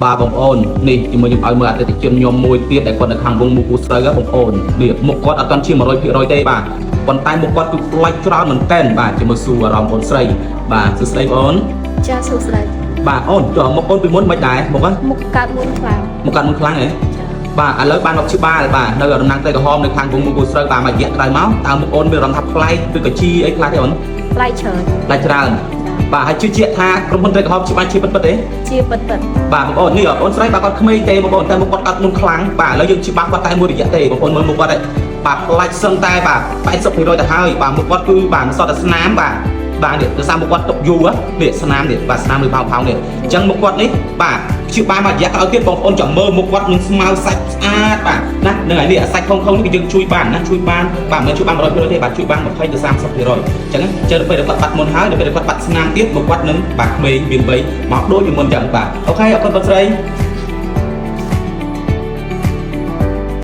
បាទបងប្អូននេះជាមួយខ្ញុំឲ្យមើលអតិថិជនខ្ញុំមួយទៀតដែលគាត់នៅខាងវងមូពូស្រូវហ៎បងប្អូននេះមុខគាត់អត់ទាន់ជា100%ទេបាទប៉ុន្តែមុខគាត់គឺប្លែកច្រើនមែនទែនបាទជាមួយសួរអារម្មណ៍បងស្រីបាទសួស្តីបងអូន ចាសួស្តី បាទអូនចុះមុខអូនពីមុនមិនដែរមុខហ៎ មុខកើតមុនខ្លាំង មុខគាត់មុនខ្លាំងហ៎ ចា បាទឥឡូវបានមកព្យាបាលបាទនៅតំណាងត្រីក្រហមនៅខាងវងមូពូស្រូវបាទមួយរយៈក្រោយមកតើមុខអូនមានអារម្មណ៍ថាប្លែកឬក៏ជីអីខ្លះទេអូន ប្លែកច្រើន ប្លែកច្រើនបាទហើយជឿជាក់ថាក្រុមហ៊ុនត្រីក្រហមព្យាបាលជាពិតៗទេ ជាពិតពិត បាទបងប្អូននេះបងប្អូនស្រីបាទគាត់ក្មេងទេបងប្អូនតែមុខគាត់អត់មុនខ្លាំងបាទឥឡូវយើងច្បាស់គាត់តែមួយរយៈទេបងប្អូនមើលមុខគាត់ឯងបាទប្លែកសឹងតែបាទ80%ទៅហើយបាទមុខគាត់គឺបាទមិនសតតែស្នាមបាទបាទនេះដោយសារមុខគាត់ຕົកយូរនេះស្នាមនេះបាទស្នាមលើផោងផោងនេះអញ្ចឹងមុខគាត់នេះបាទព្យាបាលមួយរយៈក្រោយទៀតបងប្អូនចាំមើលមុខគាត់នឹងស្មៅសាច់ស្អាតបាទណានឹងហើយនេះអាសាច់ខុងខុងនេះគឺយើងជួយបានណាជួយបានបាទមិនជួយបាន100%ទេបាទជួយបាន20ទៅ30%អញ្ចឹងជើទៅពេលគាត់បាត់មុនហើយដល់ពេលគាត់បាត់ស្នាមទៀតមុខគាត់នឹងបាទក្មេងមានវ័យមកដូចពីមុនអញ្ចឹងបាទ OK អរគុណបងស្រី ចា